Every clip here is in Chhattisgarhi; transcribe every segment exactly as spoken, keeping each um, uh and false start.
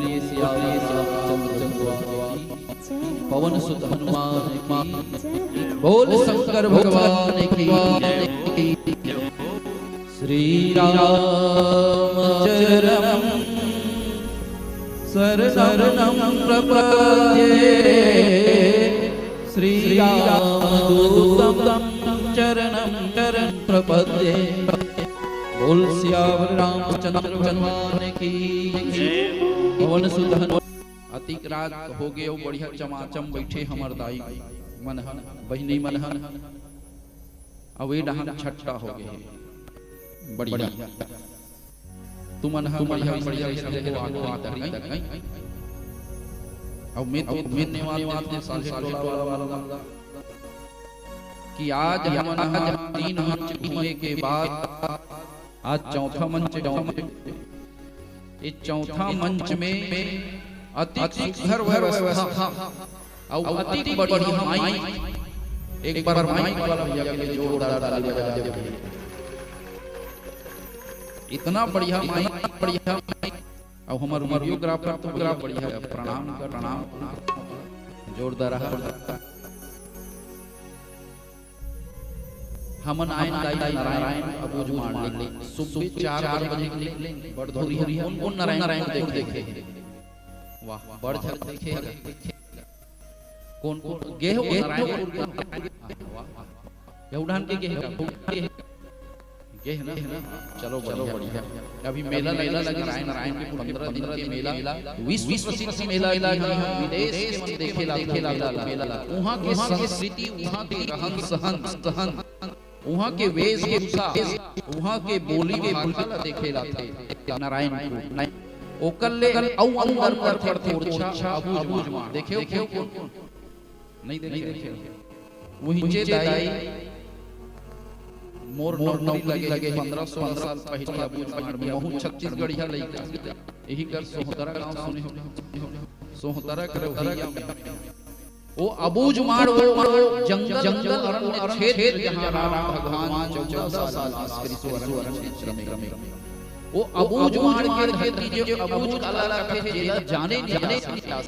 सियावर रामचंद्र भगवान की, पवन सुत हनुमान की, बोल शंकर भगवान की। श्री राम चरणम शरणम प्रपद्ये, श्री राम दूतम चरणम शरणम प्रपद्ये। बोल सियावर रामचंद्र भगवान की, पवन सुत हनुमान। अतिक रात हो गे अउ बढ़िया चमाचम बइठे हमर दाई मन ह, बहिनी मन ह। अउ ए डहन छट्टा हो गे हे। बढ़िया। तुमन ह बढ़िया, बढ़िया, बढ़िया, बढ़िया, आखिरी तक। अउ मैं तो धन्यवाद देत हंव साले टोला वाला मन ला कि आज हमन ह तीन मंच घूमे के बाद आज चौथा मंच, चौथा, ये चौथा मंच में अतिक सुघर व्यवस्था अउ अतिक बढ़िया माइक। एक बार माइक वाला भैया के लिए जोरदार ताली बजा दे। इतना बढ़िया माइक, बढ़िया माइक। अउ हमर वीडियोग्राफर तो बढ़िया, बढ़िया, प्रणाम कर, प्रणाम, जोरदार रहा। हमन आयन दाई नारायण अबूझमाड़ ले, सुबह चार बजे ले बड़धोरी, कोन कोन नारायणपुर देखे हे? वाह, बड़ झन देखे हे। कोन कोन गे हो नारायणपुर गे हो? वाह, वाह। यहू डहन के गे हे का? गे हे ना? चलो, चलो, बढ़िया। अभी मेला, मेला लगे, नारायण, नारायण के पंद्रह दिन के मेला, विश्व प्रसिद्ध मेला, यहाँ विदेश के मन देखे ला, देखे ला, मेला ला। वहाँ के संस्कृति, वहाँ के रहन सहन, सहन, वहाँ के वेशभूषा, वहाँ के बोली भाखा ला देखे ला थे नारायणपुर। ओकर ले अउ अंदर, अंदर पड़थे ओरछा, अबूझमाड़। देखे हो, देखे हो? नहीं देखे। उहिंचे दाई, मोर नौकरी लगे पंद्रह सोलह साल पहले अबूझमाड़ में, महू छत्तीसगढ़िया लइका, यही कर सोहतरा गांव सुने हो, सोहतरा के रवैया में। वो अबूझमाड़, वो, वो जंगल, जंगल अरण्य क्षेत्र, जहाँ राम भगवान चौदह साल निवास करिस, वो अरण्य क्षेत्र में। वो अबूझमाड़ के धरती, जो अबूझ काला कथे, जेला जाने नहीं जा सकता।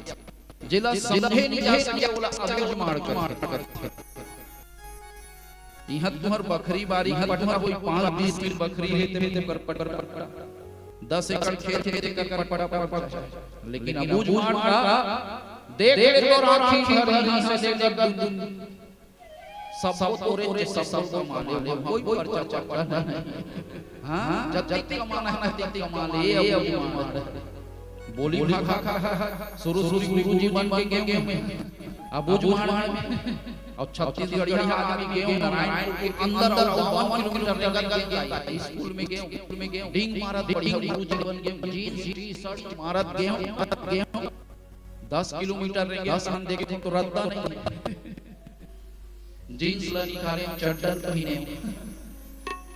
जेला समझे नहीं जा सके, ओला अबूझमाड़ कथे। इहाँ तुहर बखरी बारी पटना होई, पाँच बीस टील बखरी हे, तेरे तेकर पटना, दस एकड़ खेत हे, तेकर पटना, लेकिन अबूझमाड़ का देख ले तो राखी घर इहाँ से लेकर सबको तोरे, सबको माले, कोई परचा चरचा नहीं। हाँ, जतिक कमाना हे, ततिक कमा ले, अबूझमाड़। बोली भाखा, शुरू, शुरू गुरुजी मन के गेंव में, अबूझमाड़ में, अउ छत्तीसगढ़िया आदमी गेंव नारायणपुर के अंदर, अउ बावन किलोमीटर रेंगत गेंव, स्कूल में गेंव, डींग मारत बढ़िया गुरुजी बन गेंव, जींस टी शर्ट मारत गेंव, गेंव। दस किलोमीटर रेंगत हन, देखे तो रद्दा नहीं। जींस ला निकाले, चड्डा पहिने,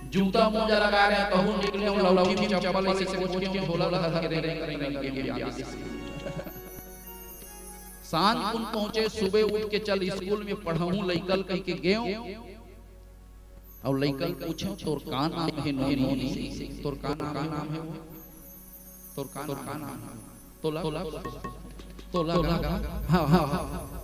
जूता मोजा लगा रहे, कहूँ निकले, लौठी चप्पल से कोच के झोला ला धर के रेंगे, रेंगे, रेंगे, रेंगे। सांझ कुन पहुंचे, सुबह उठ के चल स्कूल में पढ़ाहूं लइकल कह के गेंव। अउ लइकल पूछेंव, "तोर का नाम हे नोनी? तोर का नाम हे? तोर का नाम हे?" तोला, तोला, तोला, हाँ, हाँ, हाँ।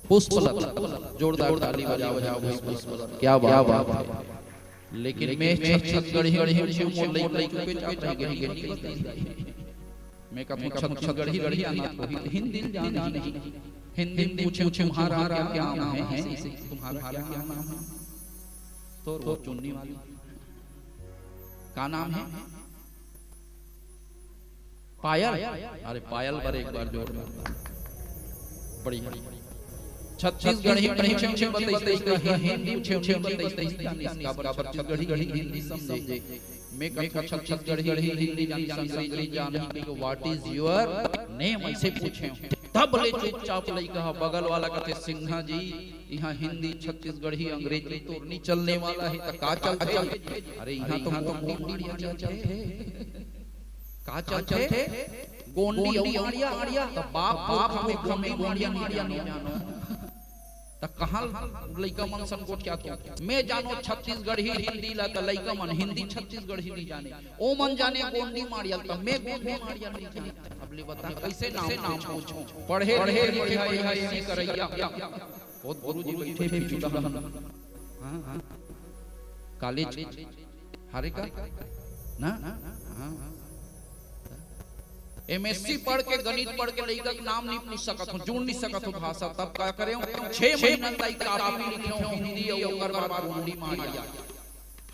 पुष्पलता, जोरदार ताली बजाओ, बजाओ भाई, पुष्पलता। क्या बात, क्या बात है। लेकिन मैं छत्तीसगढ़ी, गढ़ी, गढ़ी, मोर लइका चुपे चाप रह गे, गे, गे, गे। मैं कहूँ छत्तीसगढ़ी, गढ़ी आना तो ही, हिंदी जान नहीं। हिंदी में पूछे, "तुम्हारा क्या नाम है?" तुम्हारा क्या नाम है? तो वो चुन्नी वाली। का नाम है? पायल। अरे, पायल बर एक बार जोर में। बढ़िया। छत्तीसगढ़ी, बढ़िया, छे, छे, बताइए, इसका हिंदी, छे, छे, बताइए, इसका, इसका, छत्तीसगढ़ी, हिंदी समझे। मैं कहूँ छत्तीसगढ़ी, हिंदी जान, संस्कृत जान, हिंदी को, "What is your name?" ऐसे पूछे। तब ले चुपचाप लइका ह, बगल वाला कहते, "सिन्हा जी, यहाँ हिंदी, छत्तीसगढ़ी, अंग्रेजी तो नहीं चलने वाला है, तो का चलते?" अरे, यहाँ तो गोंडी, माड़िया चलते। का चलते? गोंडी अउ माड़िया, माड़िया। तो बाप, बाप पुरखा में गोंडी, माड़िया नहीं जानो। त कहाँ लइका मन संग गोठियाथो? मैं जानो छत्तीसगढ़ी हिंदी ला, त लइका मन हिंदी छत्तीसगढ़ी नहीं जाने, ओ मन जाने गोंडी माड़िया ल, त मैं गोंडी माड़िया ल नहीं जाने। अब ले बता, कैसे नाम, नाम पूछो? पढ़े लिखे, लिखे, पढ़े लिखे करैया। बहुत गुरु जी बैठे भी जुड़ा। हाँ, हाँ। कॉलेज हरे का ना? हाँ। एमएससी पढ़ के, गणित पढ़ के लइका के नाम नहीं पूछ सकत हो, जोड़ नहीं सकत हो भाषा। तब का करे हो? छह महीना तक कॉपी में लिखे हो हिंदी, और ओकर बाद गोंडी माड़िया।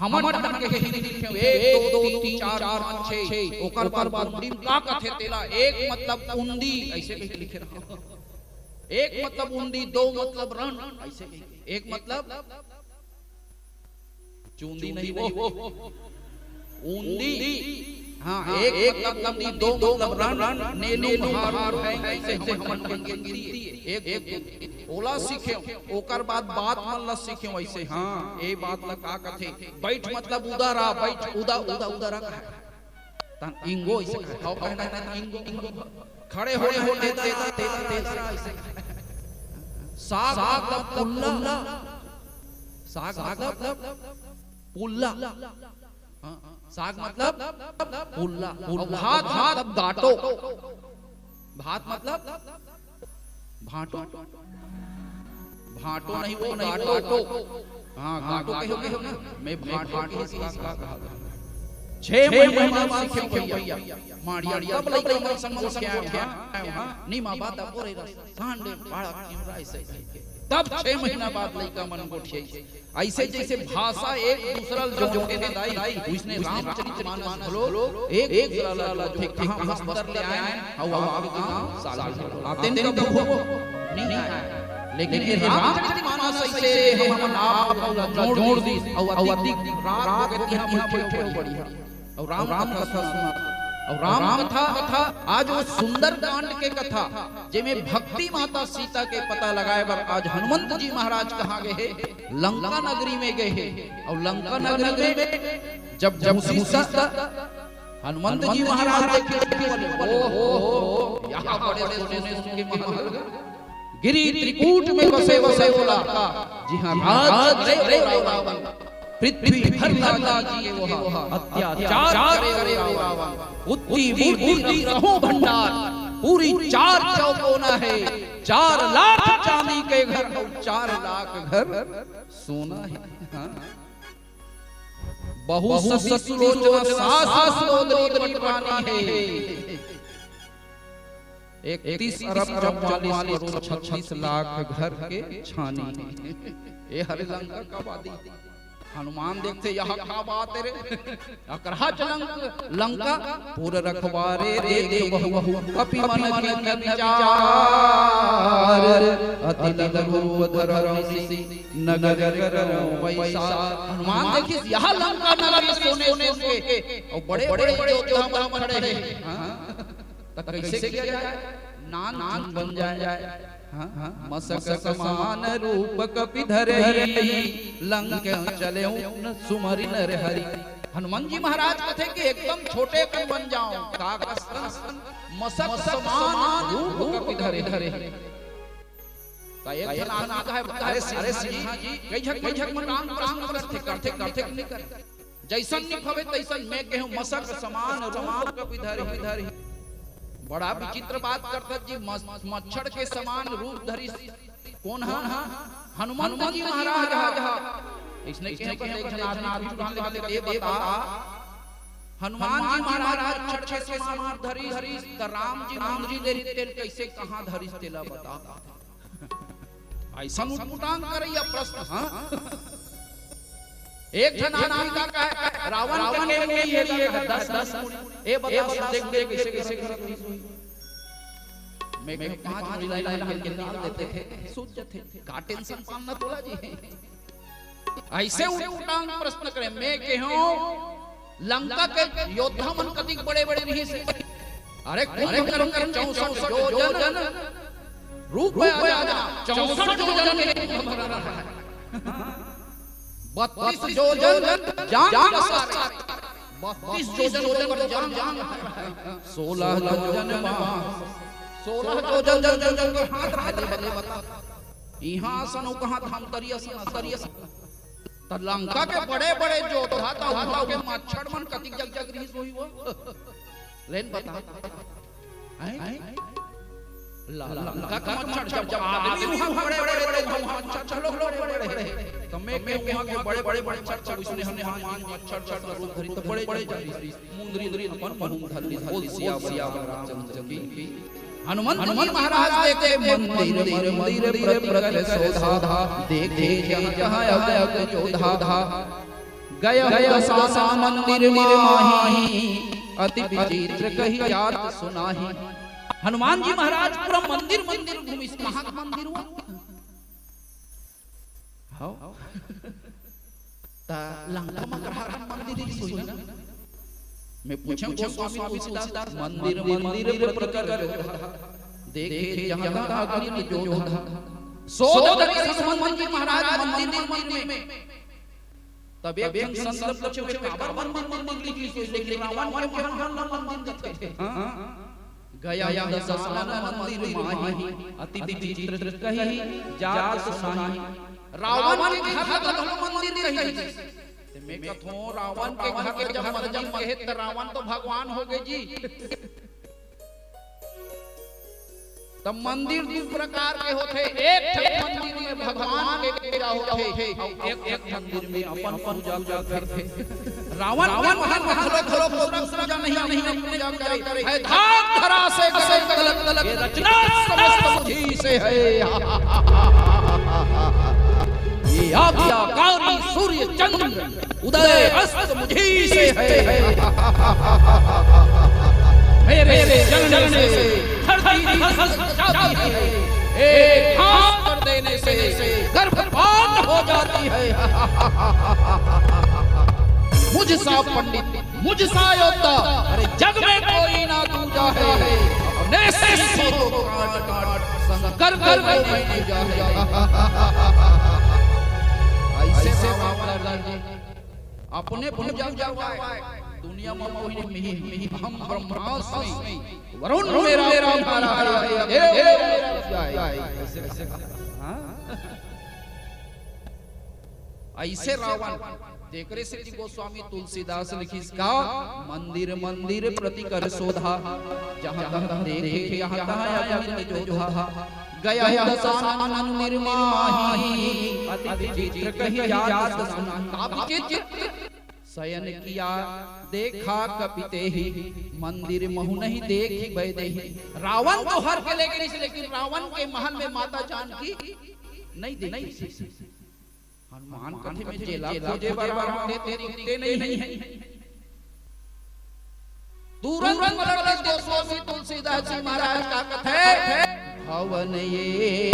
हमर मन के हिंदी लिखे हो, एक, दो, तीन, चार, पाँच, छह। ओकर बाद गोंडी में का कथे तेला? एक मतलब उंदी, ऐसे कह के लिखे रहो। एक मतलब उंदी, दो मतलब रण, ऐसे कह के। एक मतलब चूंदी नहीं, वो उंदी। हाँ, एक मतलब उंदी, दो मतलब रण, नेलू हारू है, ऐसे हमन के गिनती है। एक, एक ओला सीखे, ओकर बाद बात मन ला सीखे। वैसे हाँ, ए बात ला का कथे? बैठ मतलब उदा रहा, बैठ, उदा, उदा, उदा रहा है। तन इंगो ऐसे कहे, हव कहना है, इंगो, इंगो। खड़े होने, होने, तेदा, तेदा, तेदा, ऐसे कहे। साग मतलब पुल्ला। साग मतलब पुल्ला। हाँ, साग मतलब पुल्ला। और भात, भात मतलब गाटो। भात मतलब भांटो। भांटो नहीं, वो नहीं, वो गाटो। हाँ, गाटो कहो, कहो ना। मैं भांटो की सी इसका कहा। छह महीना बाद सीखे भैया। माड़िया तब लइका मन संग गोठियाए हो। हाँ, हाँ। नी माँ बात अब रे रस। सांडे बाड़ा कैमरा ऐसे। तब छह महीना बाद लइका मन गोठियाए। ऐसे जैसे भाषा एक दूसरा ल जोड़े ने दाई, वैसने रामचरित मानस घलो एक, एक दूसरा ला जोड़थे। कहाँ बस्तर ले आए, अउ आगे कहाँ सागर। आते न कभू हो, नहीं आए। लेकिन ये रामचरित मानस ऐसे हमन आप ला जोड़ दी, अउ अति रात के तिहां बैठे हो बढ़िया। अउ राम कथा सुना। अउ राम कथा, कथा, आज वो सुंदरकांड के कथा, जेमे भक्ति माता सीता के पता लगाए बर आज हनुमंत जी महाराज कहाँ गए हे? लंका नगरी में गए हे। अउ लंका नगरी में जब, जब घुसिस त हनुमंत जी महाराज देखे, बोले, "ओ हो हो, यहाँ बड़े सोने, सोने के महल, गिरि त्रिकूट में बसे, बसे वो लंका, जिहाँ राज करे वो रावण, पृथ्वी भर लागी जिए वो, अत्याचार करे वो रावण, बुद्धि मूर्ति रहूं भंडार, पूरी चार चौकोना है, चार लाख चांदी के घर और चार लाख घर सोना है।" हाँ। बहु सती सुलोचना सास लोद रीत पटरानी है। इकतीस अरब चौवालीस करोड़ छत्तीस लाख घर के छानी है। ए हरे लंका का आबादी। हनुमान देखथे, "यह का बात है रे? अकरहा च लंक-, लंका।" पुर रखवारे देख बहु कपि मन कीन्ह विचार। अति लघु रूप धरौं सिय नगर करौं वैसार। हनुमान देखिस, "यह लंका नगरी सोने, सोने के, और बड़े, बड़े योद्धा मन खड़े हैं।" हाँ? त कैसे किया जाए? नान चुन बन जाए। हाँ, हाँ। मसक समान रूप कपि धरही, लंक चलेउ न सुमरि नर हरि। हनुमान जी महाराज कथे कि एकदम छोटे कन बन जाओ, कागज सन मसक समान रूप कपि धरही। त एक झन आदमी कहे, "अरे सिंहा जी, कई झक, कई झक मन राम राम करथे, करथे, करथे, नहीं करथे।" जैसन निभावे तैसन, मैं कहूँ मसक समान रूप कपि धरही। बड़ा विचित्र बात करथस जी, मस-, मच्छर के समान रूप धरिस। कोन हा? हनुमंत जी महाराज हा। इसने कहे, एक झन आदमी चुरान वाले दे बता, हनुमान जी महाराज मच्छर के समान रूप धरिस, त राम जी मुंदरी दे रिहिस तेन कैसे कहाँ धरिस तेला बता। ऐसन उटपुटांग करैया प्रश्न, हाँ? एक झन आदमी का कहे, "रावण के मुड़ी हे, दस, दस मुड़ी।" ए बता, देख, देख, कैसे, कैसे करत होही? मैं कहे, "पाँच मुड़ी ला, ला, ला, निकाल देते थे, सूझ जाते। का tension पालना तोला जी?" ऐसे उटपुटांग प्रश्न करे, मैं कहूँ, लंका के योद्धा मन कतिक बड़े-बड़े रिहिस हे। अरे, कुंभकर्ण के चौसठ योजन रूप है, आजा, चौसठ योजन के कुंभकर्ण है। बत्तीस योजन जांघ पसारे। बत्तीस योजन पर जांघ है। सोलह योजन मास। सोलह योजन, जन, जन, जन पर हाथ रखे, बता। इहाँ असन अउ कहाँ धमतरी असन, असरी असन। त लंका के बड़े-बड़े जोधा त उहाँ के मच्छर मन कतिक जग जग रिहिस होही वो। लेन बता। हैं? ल-, लंका के मच्छर जब आदमी उहाँ बड़े-बड़े त उहाँ मच्छर घलो बड़े-बड़े। त मैं के उहाँ के बड़े-बड़े मच्छर त उसने हनुमान जी मच्छर जब रूप धरी त बड़े-बड़े मुंदरी अपन मुंह धर ली। बोल सियावर रामचंद्र की। हनुमंत जी महाराज देखे मंदिर मंदिर प्रति कर शोधा, देखे जहाँ जहाँ अगन जोधा। गए दशानन मंदिर माही, अति विचित्र कहि जात सुनाही। हनुमान जी महाराज पूरा मंदिर मंदिर घूमिस, कहाँ के मंदिर हुआ? हव। त लंका म कहाँ के मंदिर रिहिस होही ना? मैं पूछेंव गोस्वामी तुलसीदास, मंदिर मंदिर प्रति कर जोधा, देखे जहाँ तहाँ अगन जोधा। शोध करिस हनुमंत जी महाराज मंदिर मंदिर में। तब एक झन संत ल पूछे, "काबर मंदिर मंदिर लिखिस होही, लेकिन रावण के महल ल मंदिर कथे?" हाँ? गए दशानन मंदिर माही, अति विचित्र कहि जात सुनाही। रावण के घर ल घलो मंदिर कहिथे। त मैं कथों, रावण के घर ल जब मंदिर कहे त रावण तो भगवान होगे जी। त मंदिर दू प्रकार के होथे, एक ठन मंदिर में भगवान के पूजा होथे, अउ एक, एक मंदिर में अपन पूजा करथे। रावण के महल म घलो दूसरा पूजा नहीं, नहीं पूजा करे। हे धाक धरा से गगन तलक, ये रचना समस्त मुझी से है। ये आज्ञाकारी सूर्य चंद्र उदय अस्त मुझी से है। मेरे चलने से धरती धस जाती है, एक हाथ कर देने से गर्भपात हो जाती है। मुझ सा पंडित, मुझ सा योद्धा, अरे जग में कोई ना दूजा है। अपने शिष्यों को काट काट संकर कर मैं पूजा है। ऐसे से बाबा जी अपने पूजा करवाए। दुनिया में कोई नहीं, हम ब्रह्मास्मि, वरुण मेरा, मेरा, मेरा, मेरा, देव मेरा पूजा है। ऐसे, ऐसे, हाँ? ऐसे रावण, तेकरे सेती गोस्वामी तुलसीदास लिखिस का, मंदिर मंदिर प्रति कर शोधा, जहाँ तहाँ देखे यहाँ तहाँ अगन जोधा। गए दशानन मंदिर माही, अति विचित्र कहि जात सुनाही। का विचित्र? शयन किया देखा कपि तेहि, मंदिर महु नहीं देखि बैदेहि। रावण तो हर के लेगे रिहिस, लेकिन रावण के महल में माता जानकी नहीं देखी। हनुमान कथे में जेला खोजे बर रावण हे, ते दिखते नहीं है। तुरंत मलर गोस्वामी तुलसीदास जी महाराज का कथे, भवन ये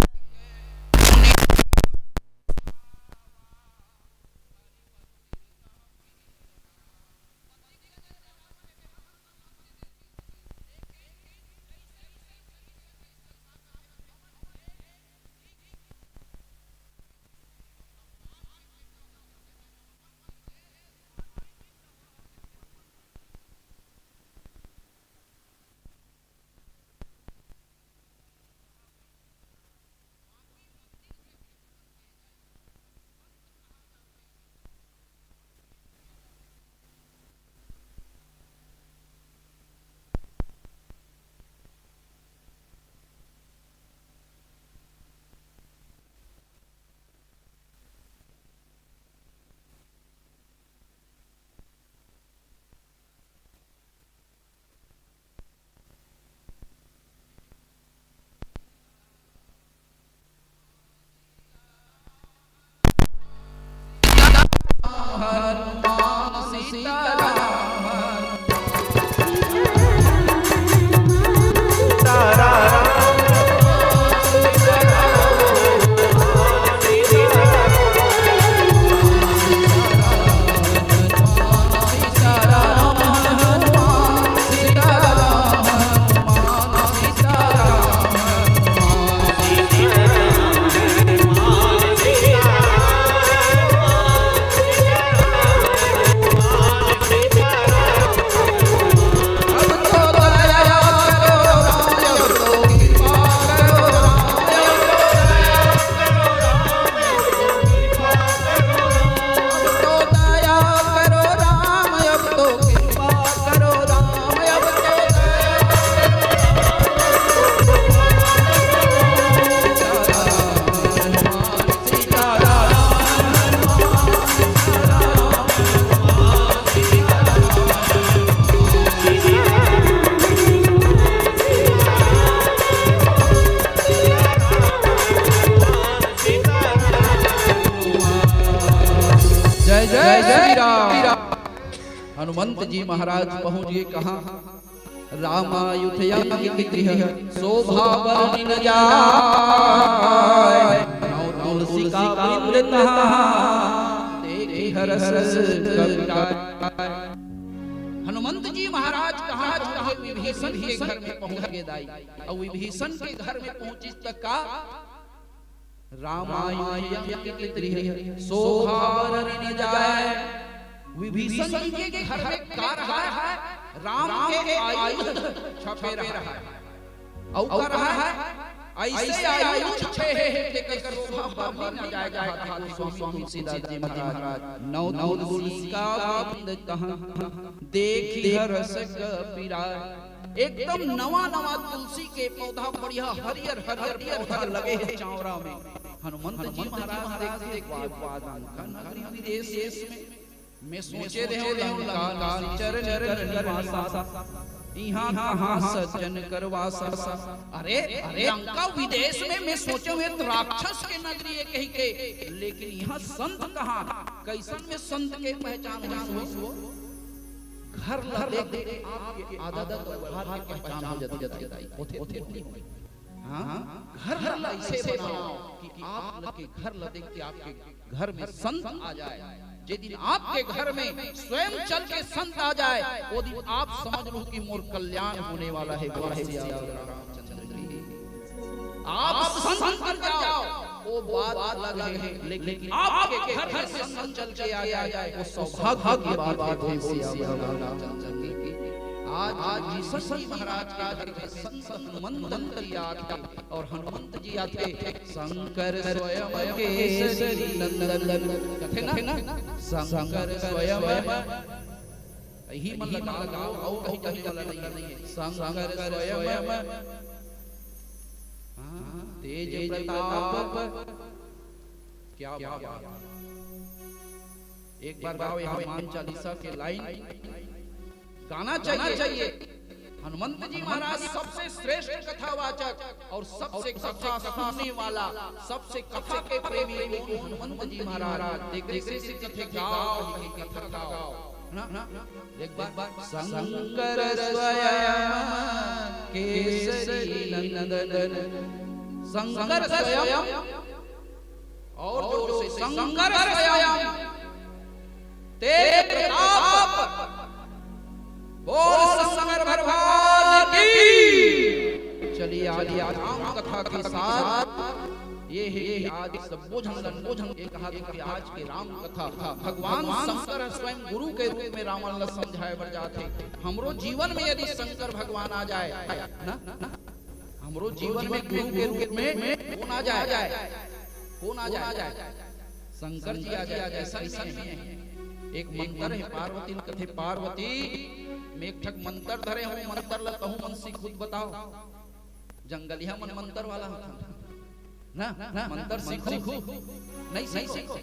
हनुमंत जी महाराज पहुंच गए कहाँ? रामायुध अंकित गृह, शोभा बरनि न जाय। नौ तुलसी का वृंद तहाँ, देखि हरष कपि राय। हनुमंत जी महाराज कहाँ पहुंचे? विभीषण के घर में पहुंच गए दाई। और विभीषण के घर में पहुंचिस त का? रामायुध अंकित गृह, शोभा बरनि न जाय। विभीषण जी के घर में का रहा है? राम के आयुध छपे रहा है। अउ का रहा है? ऐसे आयुध छपे हैं, जेकर शोभा बरनि न जाय, कहा थे गोस्वामी तुलसीदास जी महाराज। नौ तुलसी का वृंद तहाँ, देखि हरष कपि राय। एकदम नवा नवा तुलसी के पौधा, बढ़िया हरियर हरियर पौधा लगे हे चांवरा में। हनुमंत जी महाराज देखथे, वाह, वाह, लंका नगरी विदेश में। मैं सोचे रहेंव लंका निशिचर निकट निवासा, इहाँ कहाँ सज्जन कर वासा। अरे, अरे, लंका विदेश में मैं सोचे हंव राक्षस के नगरी हे कहि के, लेकिन इहाँ संत कहाँ? कइसन में संत के पहचान होइस? घर ला देख के आपके आदत अउ व्यवहार के पहचान हो जाथे, जाथे, होथे, होथे, होथे। हाँ, घर ला ऐसे बनाओ कि आप के घर ला देख के आपके घर में संत आ जाए। जे दिन आपके घर में स्वयं चल के संत आ जाए, वो दिन आप समझ लो कि मोर कल्याण होने वाला है। बोल सियावर रामचंद्र की। आप संत बन जाओ, वो बात अलग है, लेकिन आपके घर में संत चल के आ जाए, वो सौभाग्य की बात है। बोल सियावर रामचंद्र की। आज, आज विभीषण जी महाराज के घर में संत हनुमंत जी आथे, और हनुमंत जी आथे, शंकर स्वयं केसरी नंदन। कथे ना, शंकर स्वयं, यही मन लगा, अउ कहीं कहे वाला नहीं है। शंकर स्वयं, हाँ, तेज प्रताप। क्या बात है। एक बार गाओ ये हनुमान चालीसा के लाइन। गाना चाहिए। हनुमंत जी महाराज सबसे श्रेष्ठ कथावाचक और सबसे कथा सुनने वाला, सबसे कथा के प्रेमी कौन? हनुमंत जी महाराज। देख, देख, देख, देख, कथे गाओ, कथा गाओ। है ना? एक बार, शंकर स्वयं केसरी नंदन। शंकर स्वयं और जोर से, शंकर स्वयं तेज प्रताप। बोल शंकर भगवान की। चलिए, आज राम कथा के साथ ये है कि आज सबो झन, सबो झन ये कहा कि आज के राम कथा भगवान शंकर स्वयं गुरु के रूप में रावण ला समझाए बर जाथे। हमरो जीवन में यदि शंकर भगवान आ जाए ना, ना, हमरो जीवन में गुरु के रूप में कौन आ जाए? कौन आ जाए? शंकर जी आ जाए। ऐसा नहीं है। एक मंत्र है, पार्वती ने कथे, पार्वती, मैं एक ठक मंत्र धरे हूँ, मंत्र ला तहूँ मन सीखहू त बताओ। जंगलिया मन मंत्र वाला होथे ना, ना, मंत्र सीखहू, नहीं सीखो।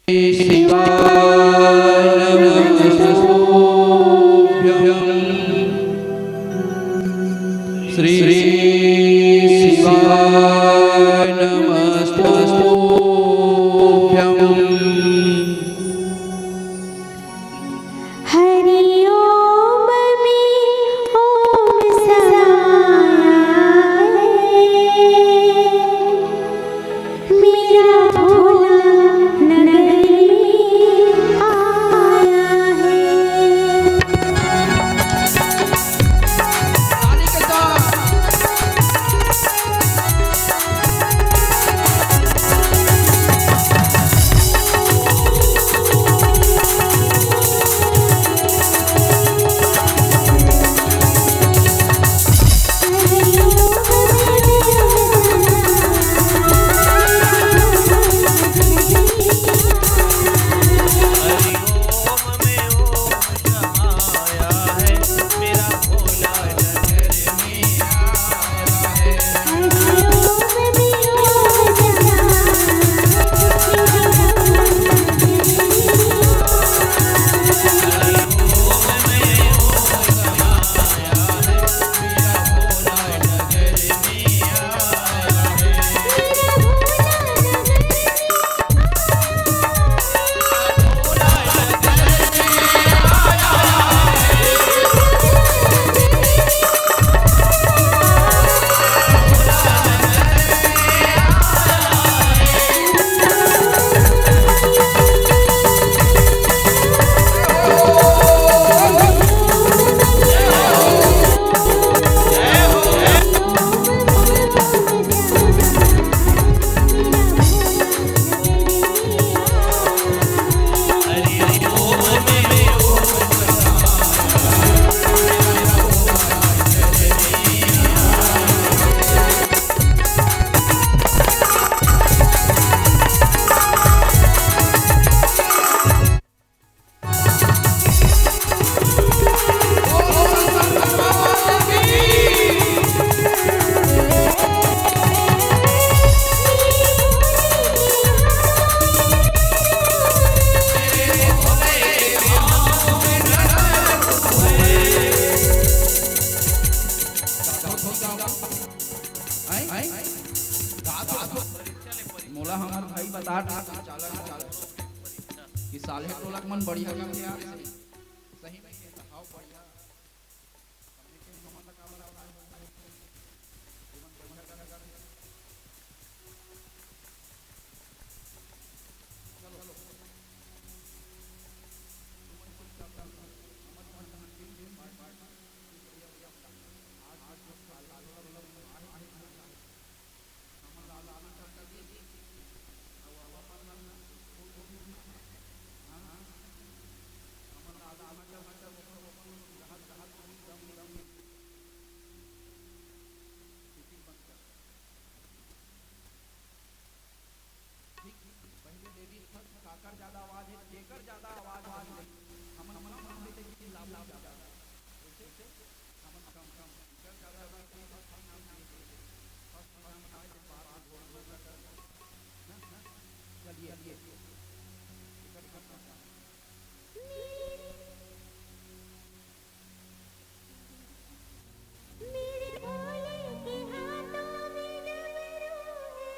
शिवाय नमस्तुभ्यं। श्री शिवाय नमस्तुभ्यं। हरि ओम में ओम समाया है, मेरा भोला नगरी आया है। ताली के साथ हमर भाई बता कि साले टोला मन बढ़िया गाथे यार, सही में ये हाव बढ़िया। ठीक, पहले देवी फर्स्ट काकर ज्यादा आवाज है, जेकर ज्यादा आवाज है, हमन, हमन, हमन देते कि लाभ, लाभ ज्यादा है। कैसे? हमन कम, कम, जेकर ज्यादा आवाज है, फर्स्ट नाम, फर्स्ट नाम आए, तो बात घोर, घोर कर, ना, ना, चलिए, चलिए, जेकर फर्स्ट नाम। मेरे भोले के हाथों में डमरू है।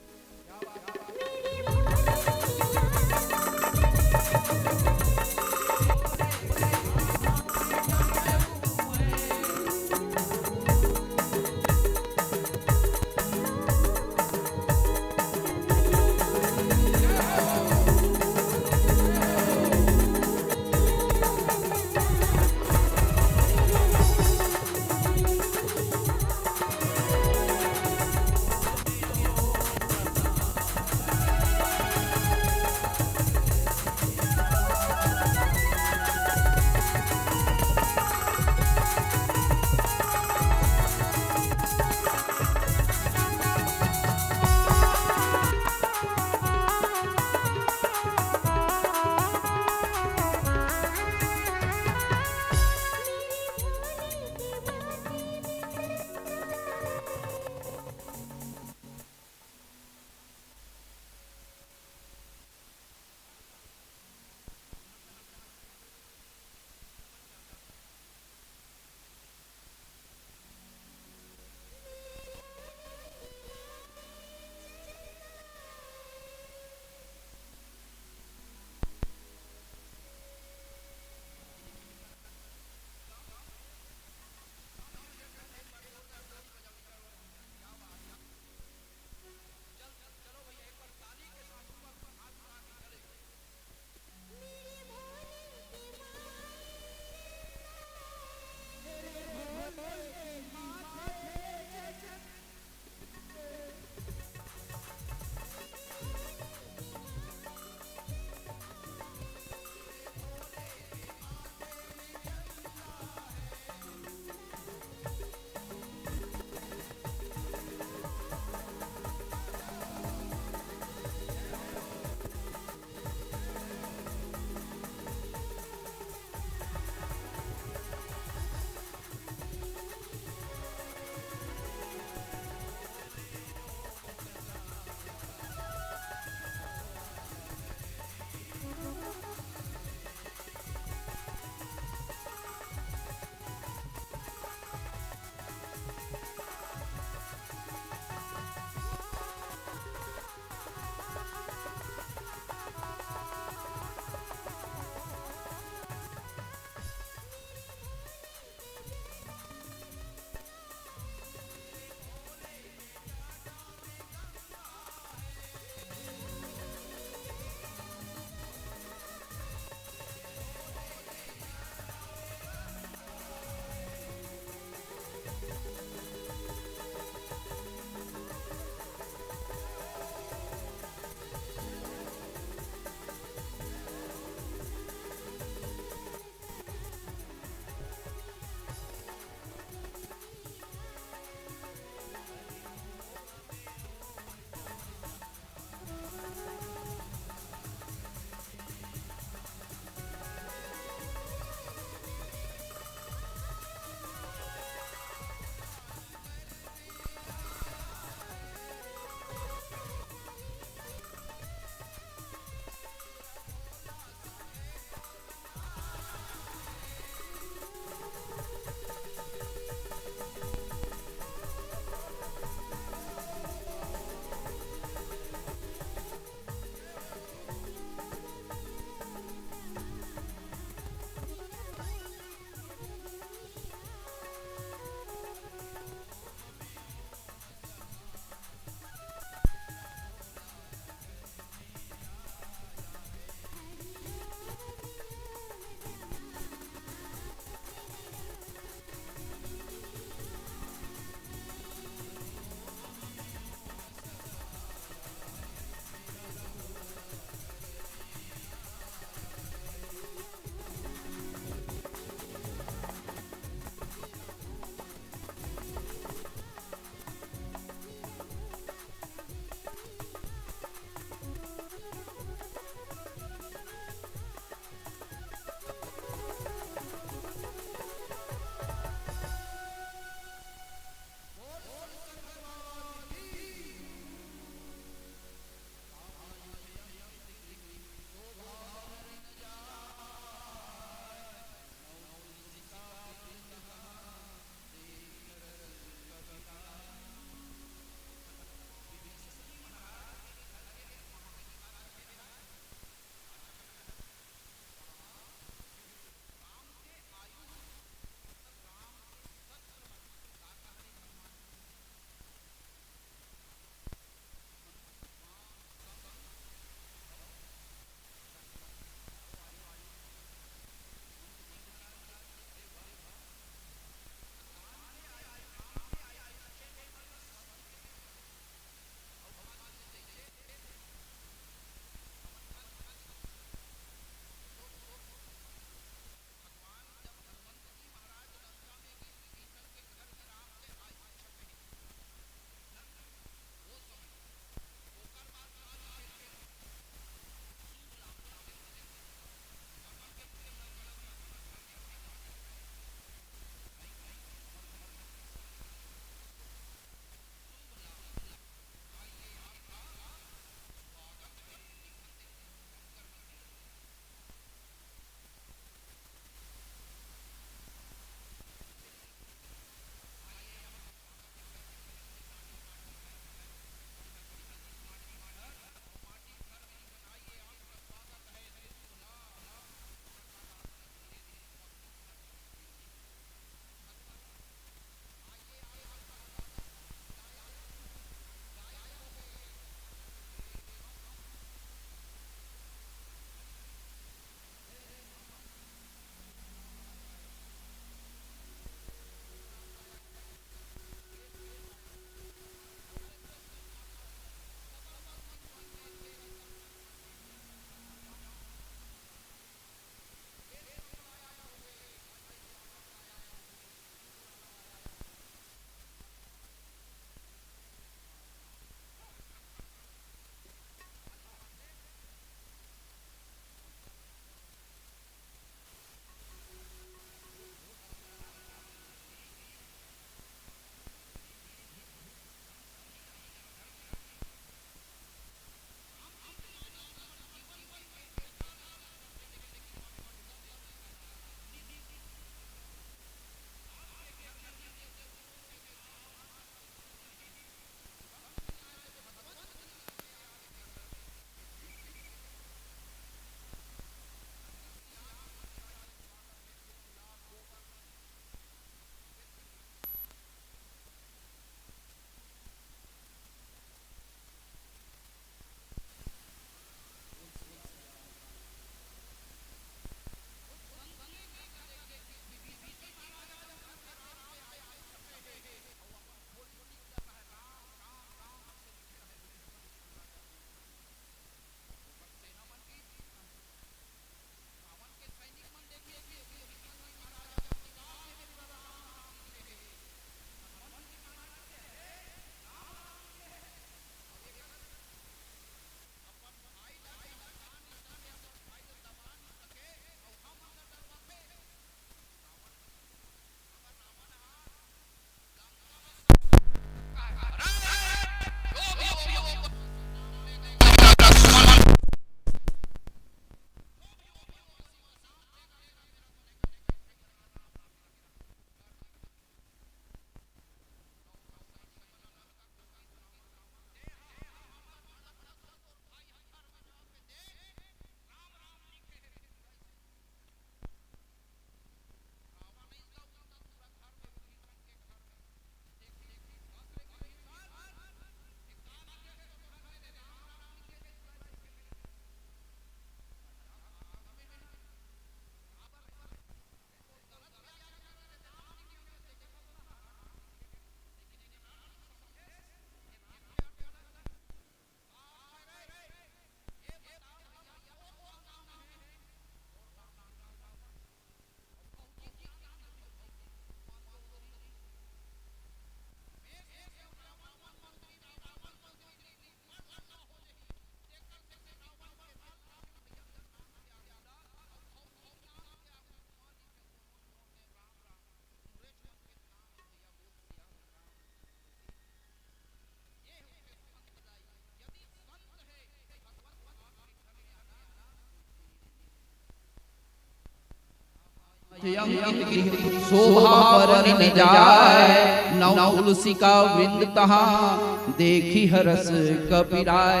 शोभा बरनि न जाय, नौ तुलसी का वृंद तहाँ, देखि हरस कपि राय।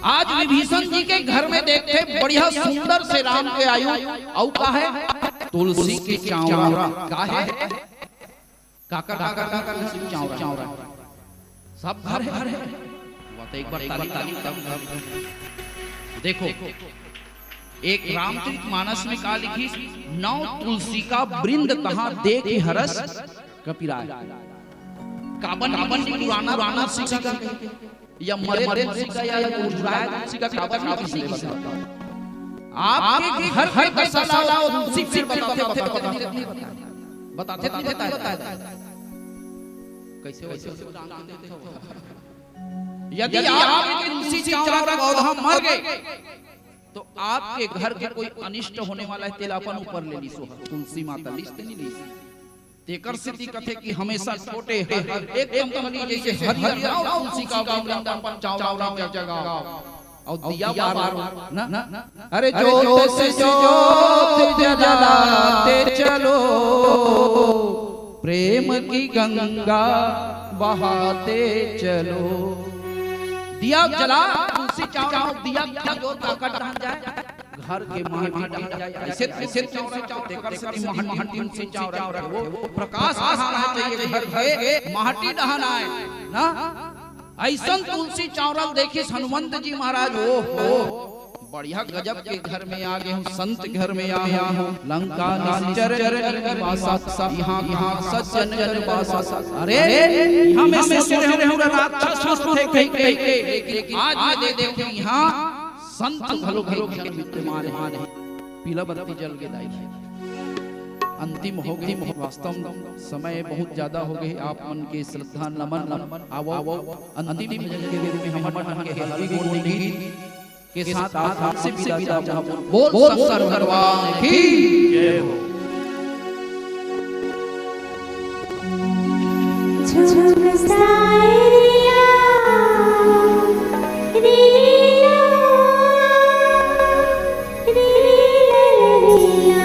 आज विभीषण जी के घर में देखथे बढ़िया सुंदर से राम के आयु, अउ का हे? तुलसी के चावरा। का हे? काकर, काकर, काकर तुलसी के चावरा। सब घर हे। वो तो एक बार ताली, ताली, ताली, ताली। देखो, एक रामचरित मानस में का लिखिस, "नौ तुलसी का वृंद तहाँ, देखि हरस कपि राय।" काबर, काबर पुराना, पुराना तुलसी का, या मरे, मरे तुलसी का, या मुरझाए तुलसी का, काबर नहीं किसी की? आपके घर, घर के दशा ला वो तुलसी पेड़ बताथे, बताथे, बताथे, बताथे, बताथे। कैसे, कैसे, कैसे? यदि आपके तुलसी चावरा पौधा मर गे, तो आपके घर के कोई अनिष्ट होने वाला हे, तेला अपन ऊपर ले लिस, तुलसी माता लिस त नहीं लिस। तेकर सेती कथे कि हमेशा छोटे हर, हर एकदम कली जैसे हरियर, लाओ तुलसी का वृंद अपन चावरा में जगाओ। अउ दिया बारो, ना, ना, अरे जोत से जोत जलाते चलो, प्रेम की गंगा बहाते चलो। दिया जला, तुलसी चावरा, दिया, दिया जोत काकर डहन जाय, घर के माटी डहन जाय, ऐसे, ऐसे चावरा, तेकर सेती माटी, माटी तुलसी चावरा, वो प्रकाश कहाँ आना चाहिए, घर के माटी डहन आय, ना? अइसन तुलसी चावरा ल देखिस हनुमंत जी महाराज, ओ हो, बढ़िया गजब के घर में आ गे हूँ, संत घर में आ गे हूँ। लंका निश्चर निवासा, इहाँ कहाँ सज्जन जन बासा। अरे, इहाँ में सोचे रहे हूँ, राक्षस मस्त थे कहि, कहि, कहि, लेकिन आज मैं दे देखूँ, इहाँ संत घलो, घलो विद्यमान हे। पीला बत्ती जल गे दाई। अंतिम हो गे, वास्तव में समय बहुत ज्यादा हो गे। आप मन के श्रद्धा नमन, नमन, आवो, आवो। अंतिम भजन के रूप में हमर मन के हल्दी गोंडी गीत के साथ आप हमसे विदा चाहूँ। बोल शंकर भगवान की जय हो। झुम सायरिया, रिया, रिया, रिया।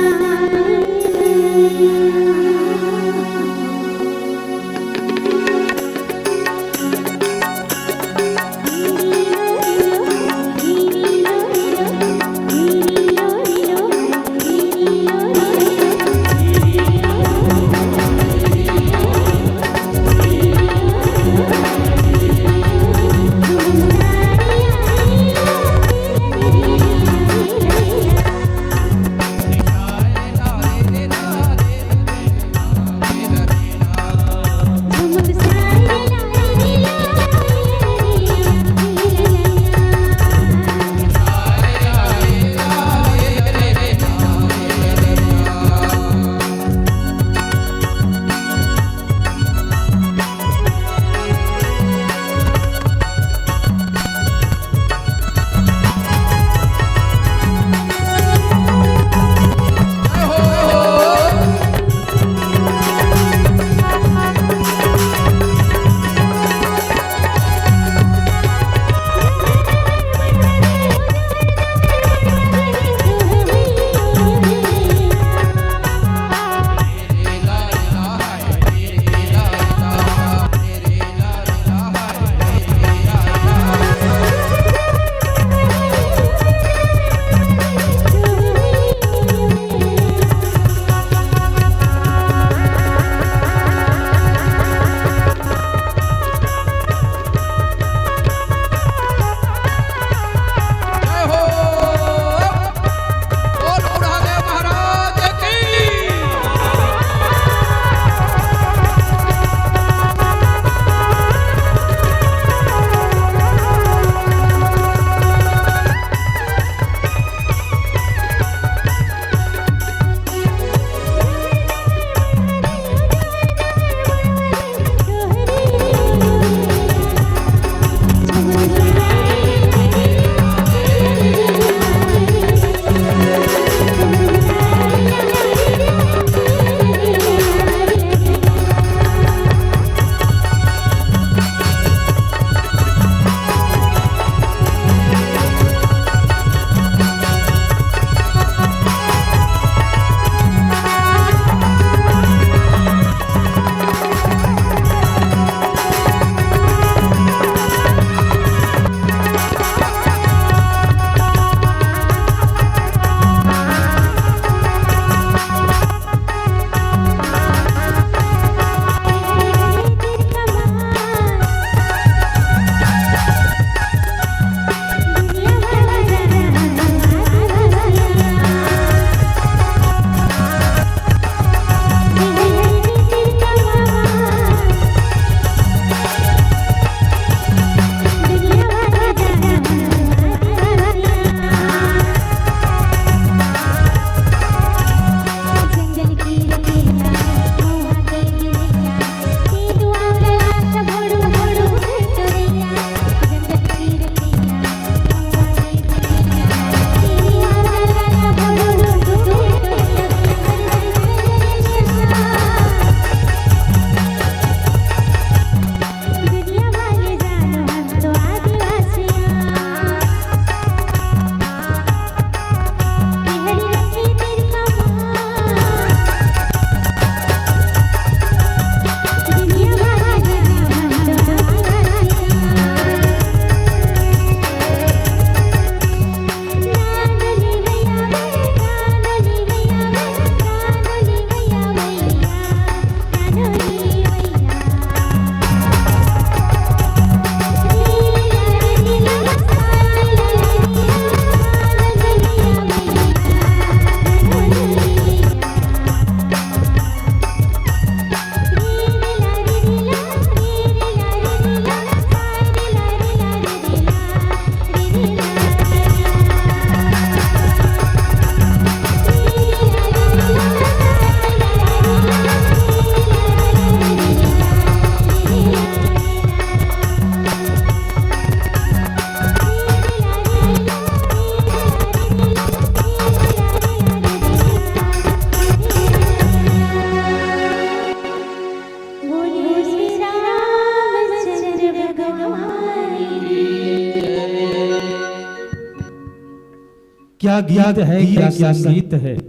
क्या गीत है, क्या संगीत है।